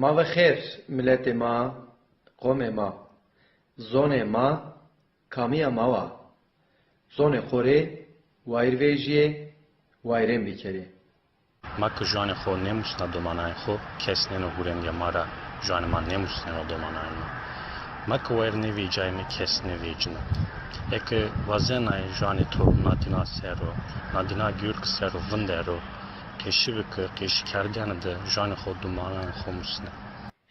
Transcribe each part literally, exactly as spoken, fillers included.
Ma ve xêr, miletê ma, qomê ma. Zonê ma, kamîya ma wa. Zonê xo rê wayîr vejîyê, wayîrên bikerê. Ma ke juanê xo nêmusna domananê xo, kes nêno hurêndîya ma ra, juanê ma nêmusneno domananê ma. Ma ke wayîr nêvecîyayme, kes nêvecîno. Eke wazenay juanê to na dîna ser o, na dîna gurg ser o vindero, qeşî bike, qeşîkerdene de juanê xo domananê xo musne.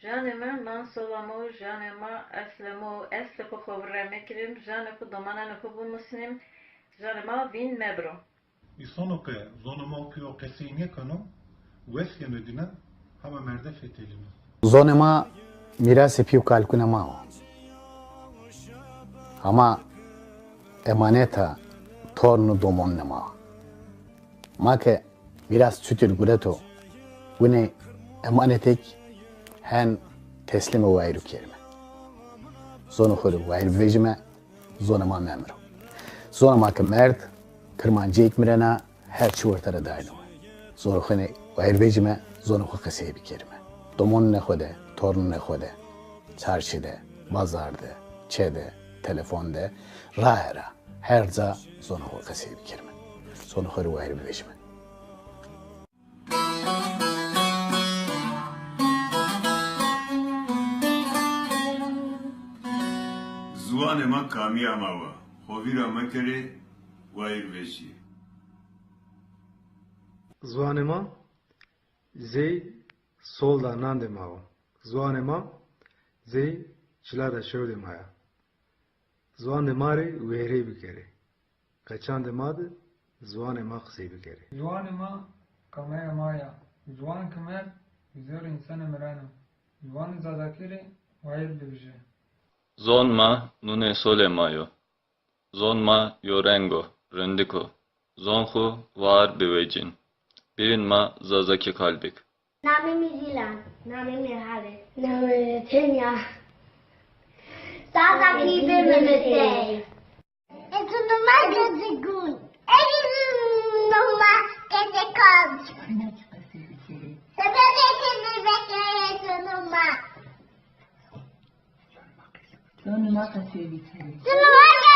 Janê mi, nan sola mi o, janê ma eslê mi o, eslê xo xo vîr ra mekerîm, janê xo domananê xo bimusnîm, janê ma vîn mebiro. Îsono ke zonê ma pîyo qesey nêkeno, wes yeno dîna, hama merde fetelîno. Zonê ma mîrasê pî û kalikûnê ma o. Hama emaneta torn û domonunê ma o. Ma ke mîras çutir gureto, winê emanetêk hen teslîmê wayîrû kerîme. Zonê xo rê wayîr bivejîme, zonê ma memiro. Zonê ma ke merd, kirmancêk mirena, her çi wertene dayno we. Zonê xo rê wayîr vejîme, zonê xo qesey bikerîme. Domonunê xo de, tornunê xo de, çarşî de, bazar de, çê de, telefon de, raye ra, her ca zonê xo qesey bikerîme. Zonê xo rê wayîr bivejîme. Ziwanê ma kamîya ma wa, xo vîra mekerê, wayîr vejîyê. Ziwanê ma zey solda nandê ma o. Ziwanê ma zey çilada şewdê ma ya. Ziwandê ma rê wêrey bikerê. Qeçandê ma de ziwanê ma qisey bikerê. Ziwanê ma kamaya ma ya. Ziwan ke merd, zêr însanê mireno. Ziwanê Zazakî rê wayîr bivijê. Zon ma nunê solê ma yo. Zon ma yo reng o, rindik o. Zon xu war bivecîn. Bîrîn ma Zazakî qal bik. Namê mi Zîlan. Namê mi Hale. Namê mi Tenya. Zazakî biminitey. Ez numa Gezigûn. Ez numa Gezigûn. Sebebê ke numa. Zonê ma qesey bikerê. Zonê ma